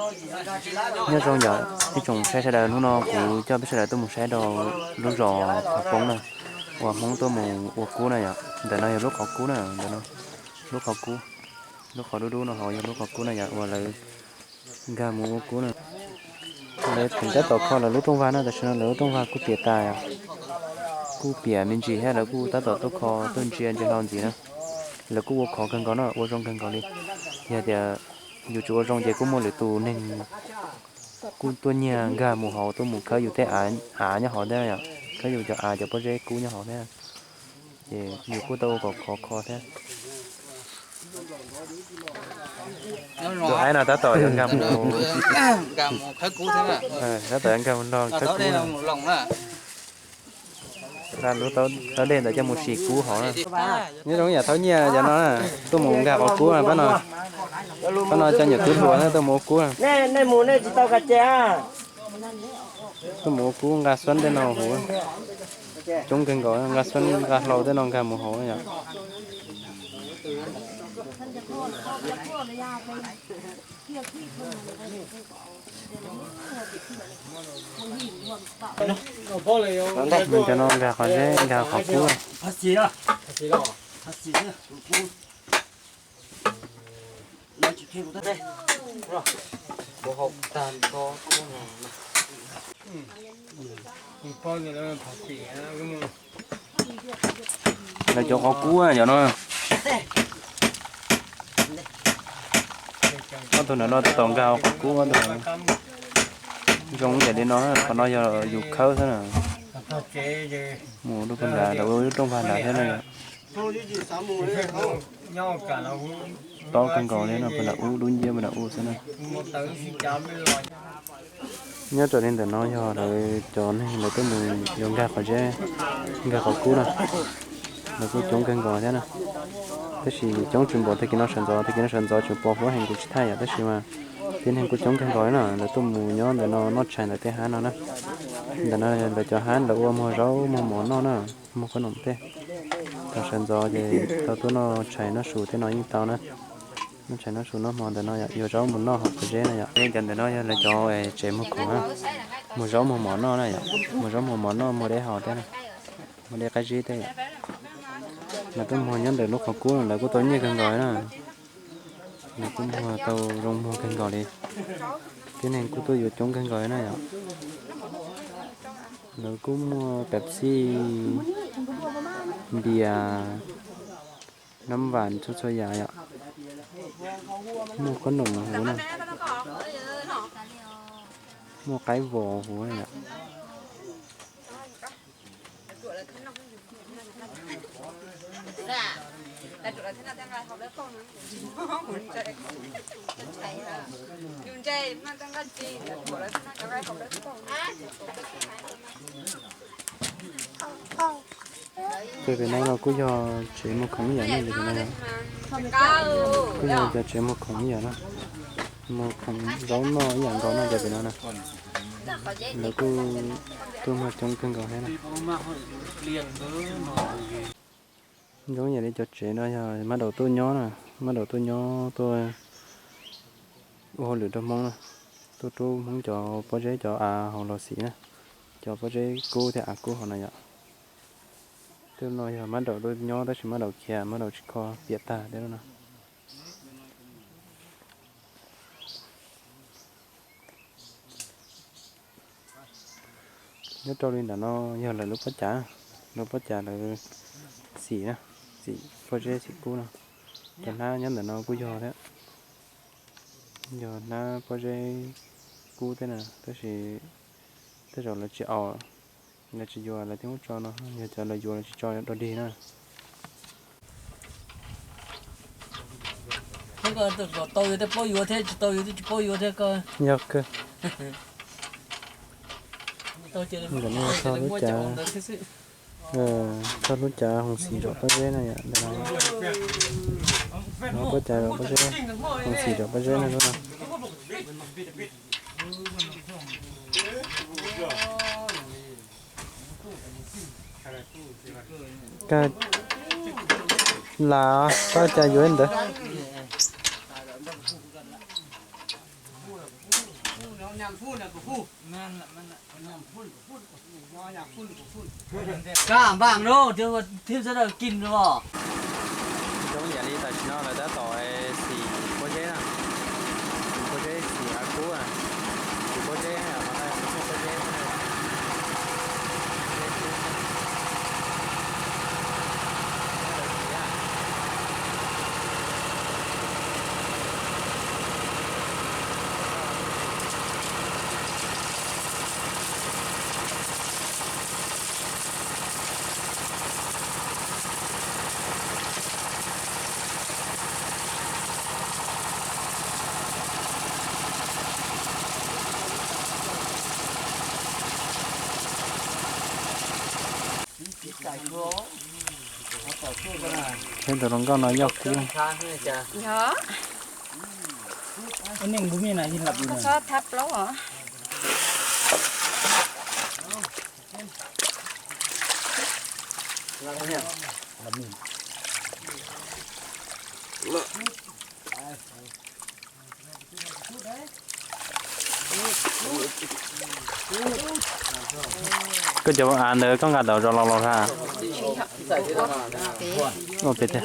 Nyob zoo yom, ib tsoom saib sawv daws, hnub no kuv coj peb sawv daws tuaj mus saib rau lub zos Phav Poob na, uas Hmoob tuaj mus ua kub na yom. Ntawm no yog lub qhov kub na, ntawm no, lub qhov kub, lub qhov dub dub no hauv yog lub qhov kub na yom, uas lawv nkag mus ua kub na. Lawv tseem tab tom kho lawv lub rooj vag na, tam sim no lawv lub rooj vag kuj piam tas yom, kuj piam me ntsis thiab lawv kuj tab tom tuaj kho tuaj ntsia ntsia hlo ntxiv na. Lawv kuj ua khov kawg nkaus no, ua zoo kawg nkaus li. Yog tias yus tsis ua zoo ces kuj muaj lwm tus neeg kuj tuaj nyiag nkag mus hauv tuaj mus khawb yus tej av nyob hauv thiab yom, khawb yus cov av cov pob zeb kub nyob hauv thiab. Ces yus kuj tau ua kom khov kho thiab. Tus haib no tab tom yuav nkag mus, tab tom yuav nkag mus nrog khawb kub. Nqa lub taub dej ntawd coj mus sim kub hauv na. Nyob zoo yam thaub nyiaj cov no na, tuaj mus nkag qhov kub pab no, pab no cov nyuam tub hluas na tuaj mus ua kub. Nej mus nej tsis tau ka ce. Tuaj mus ua kub nqa xuab tej no huv, coob kawg nkaus, nqa xuab nqa hlau tej no nkag mus hauv yom. Cov no nkag qhov zeb nkag qhov kub. Lawv cov qhov kub cov no. Ob tug ntawm no tab tom nkag qhov kub, zoo ib yam li no, qhov no yog yus khawb xwb na. Mus lub pag nrad, lawv ua lub rooj vag nrad thiab na. Tob kawg nkaus li no, pag nrad ub, lub nciab pag nrad ub xwb na. Nyob raws li ntawm no yog lawv cov neeg lawv tuaj mus yuav nkag qhov zeb, nkag qhov kub na. Lawv kuj coob kawg nkaus thiab na. Tab sis coob tsis npaum tag kis no sawv ntxov, tag kis no sawv ntxov tseem pos huab heev kuv tsis thaij yom, tab sis mas tib neeg kuj coob kawg nkaus na. Lawv tuaj mus nyob ntawm no noj tshais ntawm tej hav no na. Ntawm no lawv cov hav lawv ua muag zaub muag mov noj na, muag qhob noom tej. Thaum sawv ntxov ces tau tuaj noj tshais noj su tej no yeej tau na. Noj tshais noj su noj hmo ntawm no yog yuav zaub mus noj hauv qhov zeb na yom. Cov ntawm no yog lawv cov tsev muag khoom na, muag zaub muag mov noj na yom, muag zaub muag mov noj, muag dej haus tej na, muag dej qab zib tej yom. Lawv tuaj muag nyob ntawm lub qhov kub, lawv kuj tau nyiaj kawg nkaus na. Lawv kuj muag tau zoo muag kawg nkaus li. Tib neeg kuj tuaj yuav coob kawg nkaus li na yom. Lawv kuj muaj Pepsi, npias, nab vam txhua txhua yam yom. Muaj qhob noom huv na, muaj qaib vos huv na yom. Ces pem no los kuj yog tsev muag khoom ib yam na, kuj yog cov tsev muag khoom ib yam na, muag khoom zaub noj ib yam nkaus no ces pem no na. Lawv kuj tuaj muag coob kawg nkaus thiab na. Zoo yam li cov tsev no yog mab daum tuaj nyob na, mab daum tuaj nyob tuaj ua hauj lwm rau Hmoob na, tuaj rub Hmoob cov pob zeb cov av haus los xim na, cov pob zeb kub thiab av kub hauv no yom. Tej no yog mab daum tuaj nyob tab sis mab daum khiav, mab daum tsis kho piam tag tej no. Nyob rau li ntawm no yog lawv lub pob cav, lub pob cav lawv xim na, xim pob zeb xim kub no. Cov hnab nyob ntawm no kuj yog thiab, yog hnab pob zeb kub thiab na, tab sis tej zaum lawv tsis aus, lawv tsis yuav, lawv thiaj muab tso no, yog cov lawv yuav lawv tsis tso dog dig na. Tau yuav tej paub yuav thiab tsis tau yuav tej tsis paub yuav thiab koj. Yog kawg. Ntawm no txog lub cav, txog lub cav hoov xim zom pob zeb na yom, ntawm no. Lub cav zom pob zeb, hoov xim zom pob zeb na lub no. Koj lam, koj cas yuav ntawd. Kab npaj no thiab sawv daws kis los. Zoo yam li tam sim no lawv tab tom xim pob zeb na, xim pob zeb, xim hav kub, xim pob zeb, pob zeb. Peb tus hluas nkauj no yog kub. Yog. Txhob thab plaub os. Koj cov av ntawd koj nqa tau zov los los hab? Ua pem tiag.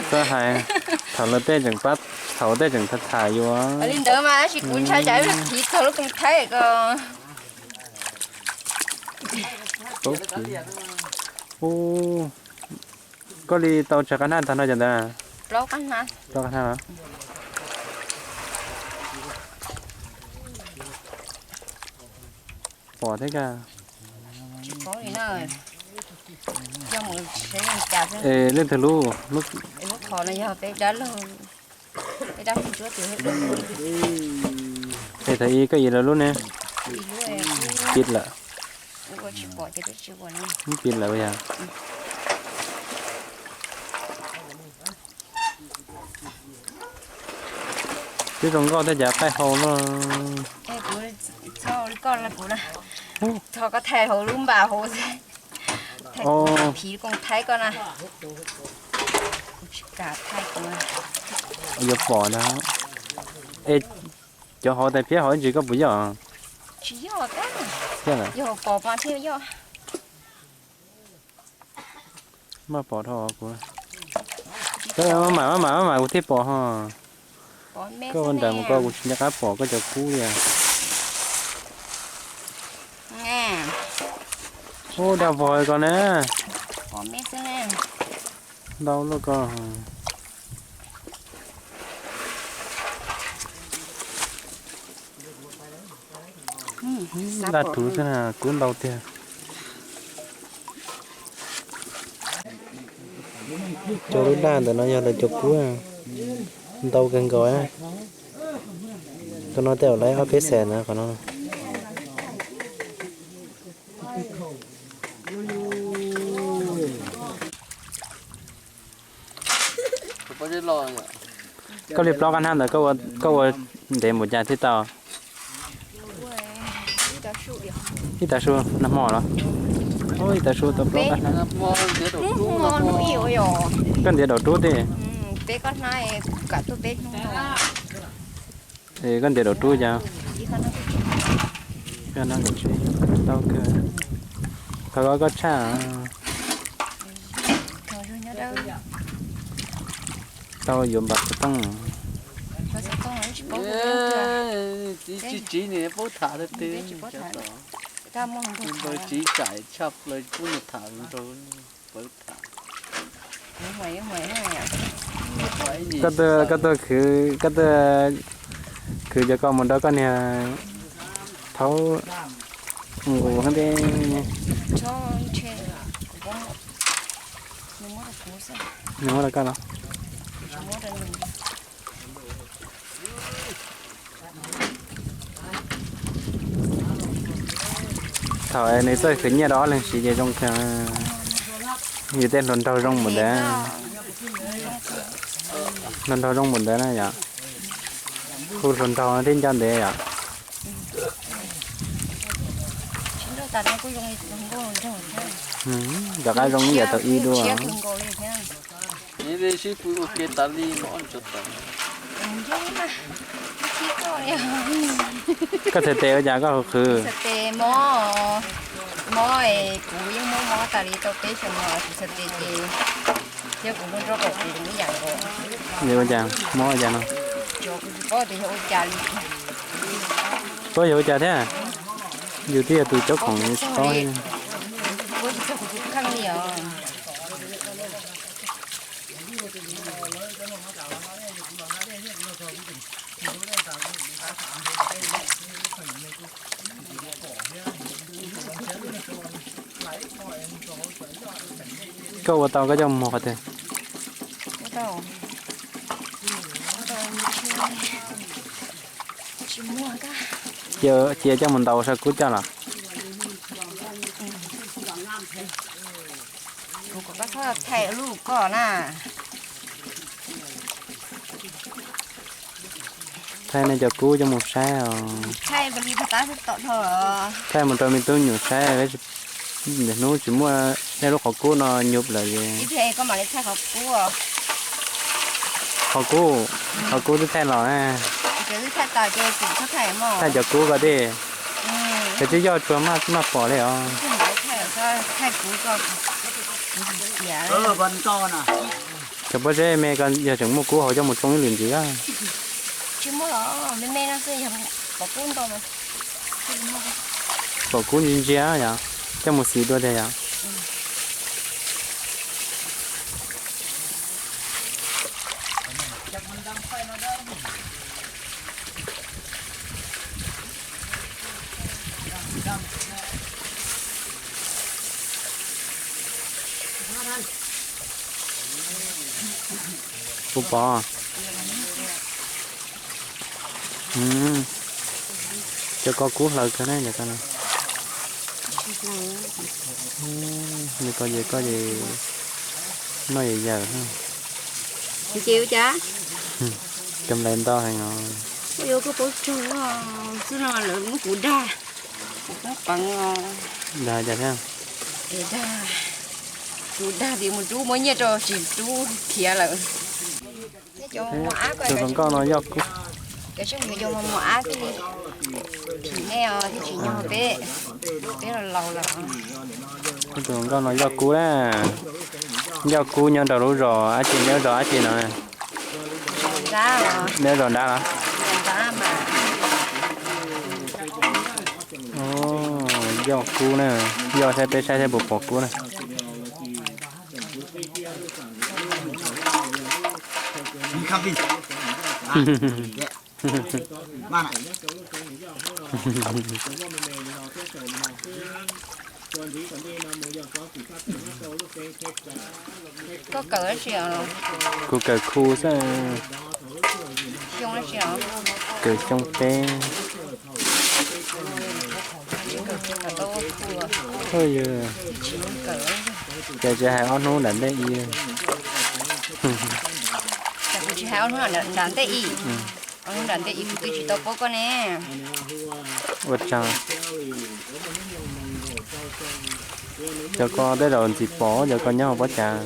Txawm hais thaum lawv tej tseem pab, thaum tej tseem tham tham yuav li ntawd mas tab sis kuv ntshai tsam phiv txog lub koom thaib ko. Ub, koj li tau tsawg qab hnab tag nrho cov ntawd? Plaub qab hnab. Plaub qab hnab los? Pom thiab kag. Tsis paub li na. Yog mus seb cas xwb. Es leej twg lub? Lub thov no yog peb dab laug, peb dab laug ntsuab tus. Es thaum ib koj ib lawv lub ne? Ib lub. Piv lawm. Ua tsis pom ces peb tsis ua na. Piv lawm yog. Twb zoo nkauj thiab cas qaij hau no. Kuv txhob li koj na, kuv na, txhob koj thaij hauv lub npam hauv xwb. Thaij phiv koom thaib koj na. Kuv tsis kam thaij kuv. Yuav pom ntag. Es cov hauv tais phiab hauv ib ntsis koj puas yoj? Tsis yoj, yog pom mas thiaj yoj. Maj pom dhau kuv. Maj mam maj mam maj mam kuv thiaj pom ho. Koj ua nram mus koj kuv tsis nco qab pom koj cov kub li. Ub, dag vog ko na. Ntau luaj ko. Daj ruv xwb na, kub ntau tiag. Cov lub daj ntawm no yog lawv cov kub, ntau kawg nkaus. Qhov no tej zaum lawv ob peb xees na qhov no. Koj li plaub qab hnab ntawd koj ua ntev npaum cas thiaj tau? Ib tav su nag hmo los? Ib tav su tau plaub qab hnab. Koj ntiav daum rub tej. Es koj ntiav daum rub cas? Tau kawg. Qhov ko koj tshaj. Tau yuav npam xov tooj. Tsis tsiv nws paub tham tiag. Npawg tsiv tsam tshaj plaws pub nws tham nraug pawv tham. Koj tuaj, koj tuaj khwv, koj tuaj khwv cov ko mus nrog koj niag thaub nqus thiab. Nws muab rau koj los? Thaum nws txawj khwv nyiaj rau ob leeg siv ces zoo kawg. Yus tej hluas nraug zoo npaum ntawd. Hluas nraug zoo npaum ntawd na yom. Hu hluas nraug thiaj nco ntev yom. Cov qab zoo ib yam tau ib dua. Sib pw ua ke tas li no. Koj txhais tes ua cas koj qhwv qhwv? Mob, mob, kuv yeej muaj mob tas li tau peb xyoos no, kuv txhais tes ces thiab kuv muaj nroj kaum kuv ib yam nkaus. Ua cas mob ua cas no? Kuv tsis paub tias yog ua cas li. Paub yog ua cas thiab? Yus twb yog tus cob khoom tsis paub. Kuv tsis txog kuv tus kheej li os. Koj ua tau koj coj mus muag qhov twg? Cia coj mus ntaus saw kub coj los. Kuv kom koj txhob thaij lub koj na. Thaij nej cov kub coj mus saib os. Thaij mus rau me tub nyuam saib, ntawm hnub tsis muaj nej lub qhov kub no nyuv lawm. Ib pliag koj mam li thaij qhov kub. Qhov kub, qhov kub twb thaij los na. Thaij cov kub ko thiab. Ces twb yog tsuas maj pom li os. Cov pob zeb me ko yog tseem muaj kub hauv coj mus tsoo ib lwm ntxiv. Pom kub ntsia ntsia yom, coj mus xim dua tiag yom. Kuv pom. Cov ko kub hlaws kawg na. Koj ces koj ces noj yam yawm. Ces ua cas? Cov nplai ntau heev os. Kuv yuav koj paub tsaug xwb no lawv muab kuv dag, kuv poob peev os. Dag cas thiab? Es dag, kuv dag tias mus rub muab nyiaj rau tsis rub khiav lawm. Tus hluas nkauj no yog kub. Cov sib yuav mos mos ab thiaj li thim nej os, thiaj tsis nyog peb, peb los laus lawm. Tus hluas nkauj no yog kub na, yog kub nyob rau lub zos dab tsi, nyob zos dab tsi no? Nyob zos nrab los? Yog kub na, yog saib peb saib saib puas pom kub na. Koj kawm dab tsi os? Kuv kawm khu xwb. Xyoo dab tsi os? Kawm xyoo peb. Ces tsis hais ob hnub nram ntej i. Kuv tsis hais ob hnub nram ntej i. Ob hnub nram ntej i kuv twb tsis tau paub koj ne. Ua tsaug. Cov ko tej zaum ntxim pom, cov ko nyob hauv pob cas.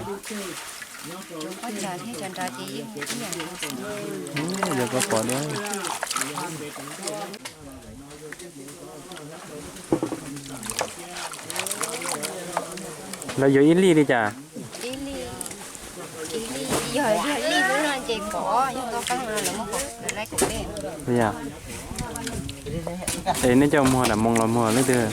Pob cas thiab cov nrad ces ib yam. Cov ko pom dua. Lawv yuav ib lij li cas? Ib lij, ib lij, yog ib lij xwb no ces kom yog tau qeej no lawv muab kom lawv laib kom peb. Yog. Es nej coj muag nram moo los muag leej twg?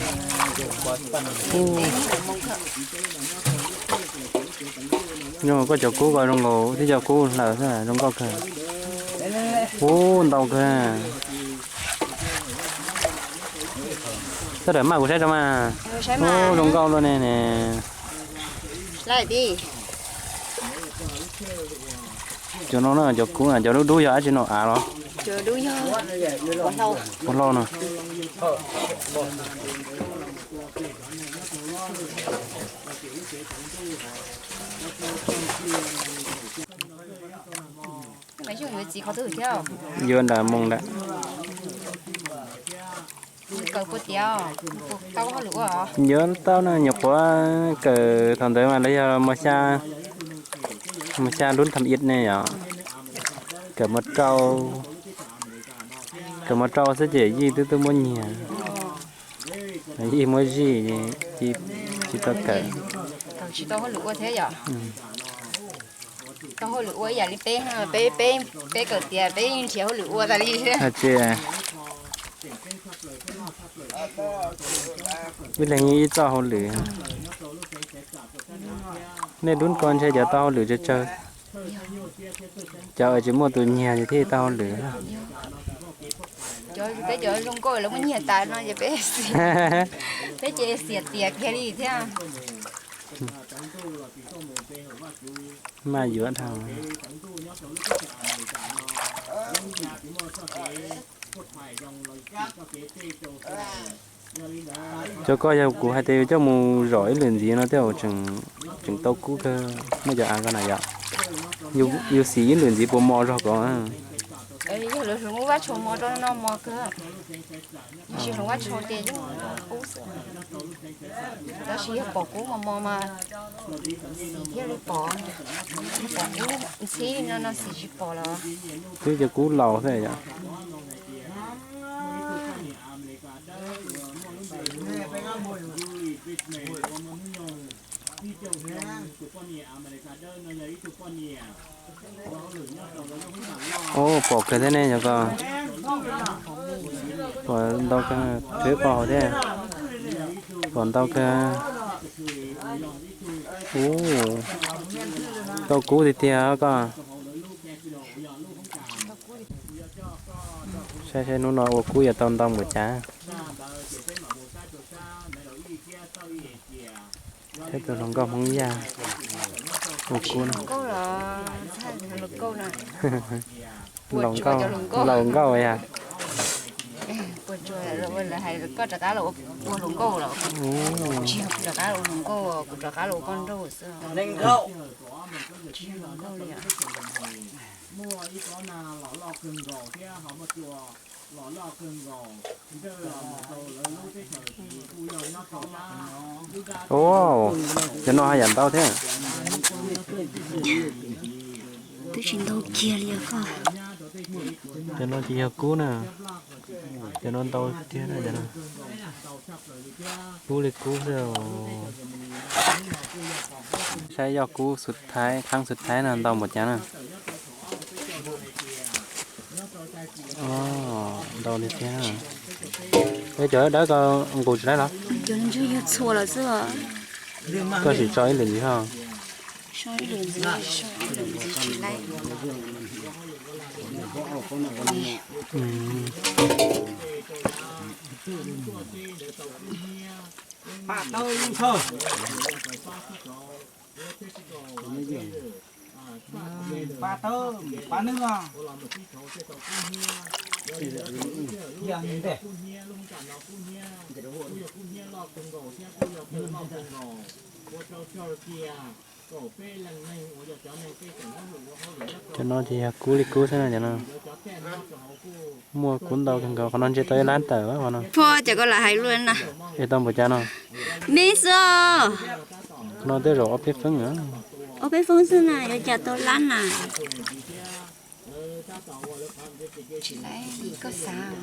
Zoo koj cov kub ko zoo nkaus thiab cov kub hlaws xwb, zoo nkauj kawg. Ub, ntau kawg. Txhob rawm maj kuv saib tso mas. Ub, zoo nkauj luaj ne ne. Cov no na, cov kub na, cov dub dub yog dab tsi no, av los? Ua hlau no. Yuav nram moo nram. Yuav tau na, nyuam qhuav kawm thaum ntawd mas lawv yog mos xya, mos xya lub tham ib ne yom, kawm mos rau, kawm mos rau xwb ces yij twb tuaj muab nyiag, yij muab zij, tsis tau kawm. Tsis tau hauj lwm ua thiab yom? Tau hauj lwm ua ib yam li peb, peb, peb kawm tias peb yeej nrhiav hauj lwm ua tas li thiab. Ib leeg ib txoj hauj lwm. Nej lub ko ntshe cov tau hauj lwm tsawg tsawg. Cov tsis muaj tus nyiag ces thiaj tau hauj lwm. Cov peb cov zoo nkauj lawv muab nyiag tas no ces peb, peb ces xiam tias kiag li thiab. Maj yuav dhau. Cov ko yog kuv hais tias yus coj mus zom ib lwm ntxiv no tej zaum tseem tau kub kawg. Muaj cov av ko na yom, yus xim ib lwm ntxiv puas mos zog ko? Yog lawv hloov lub vab tsho mos rau no mos kawg, tab sis hloov vab tsho ces yeej kub xwb. Tab sis yog pom kub mos mos mas xim thiaj li pom, yog pom kub ntxhib no no xim tsis pom lawm. Twb cov kub laus xwb yom. Ub, pom kawg thiab ne yog ko. Pom ntau kawg, twb pom hauv thiab. Pom ntau kawg. Ub, tau kub tiag tiag ko. Saib saib hnub no ua kub yuav tau ntau npaum cas. Thiab tus hluas nkauj Hmoob Yaj ua kub. Laus nkauj, laus nkauj yog. Koj rov qab los ua hluas nkauj los? Tsis yog kuv rov qab los ua hluas nkauj, kuv rov qab los ua poj nrauj xwb. Tsis yog hluas nkauj li os. Ub, cov no haj yam ntau thiab. Twb tsis ntau kiag li os koj. Cov no ces yog kub na. Cov no ntau tiag na cov no. Kub li kub xwb. Saib yog kub xub thaib, khaab xub thaib no ntau npaum cas na. Ntau li thiab. Cov dawb ko nqus tsis laib los? Cov ntsuag yog txhua lawm xwb. Koj sim tso ib lwm ntxiv ho. Tso ib lwm ntxiv, tso ib lwm ntxiv tsis laib. Cov no ces yog kub li kub xwb na cov no. Muaj kub ntau kawg nkaus, qhov no ntshe tau ib lab tawm qhov no. Pog, cov koj lam hais luaj na. Es tau npaum cas no? Me xwb os. Qhov no tej zaum ob peb feeb. Ob peb feeb xwb na, yuav cas tau lab na. Tsis laib li koj xav.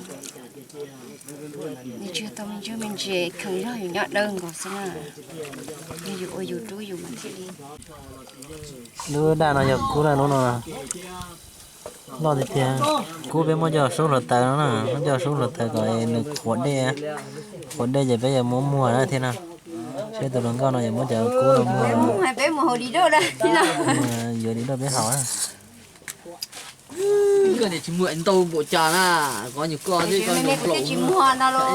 Nws tsis yog tau me ntsis me ntsis, kheev yog yus nyob dawb nkaus xwb na. Yog yus ua yus rub yus mas thiaj li. Lub daj no yog kub na, lub no loj tiag tiag. Kub peb muab coj sub hluav taws no na, muab coj sub hluav taws kom nws qhuav dej, qhuav dej ces peb yuav muab muag na thiab na. Seb tus hluas nkauj no yuav muab cov kub no muag, yuav di roj peb haus na. Koj niam tsis muag ntau npaum cas na, koj nyuag koj xwb koj tsis muag no los.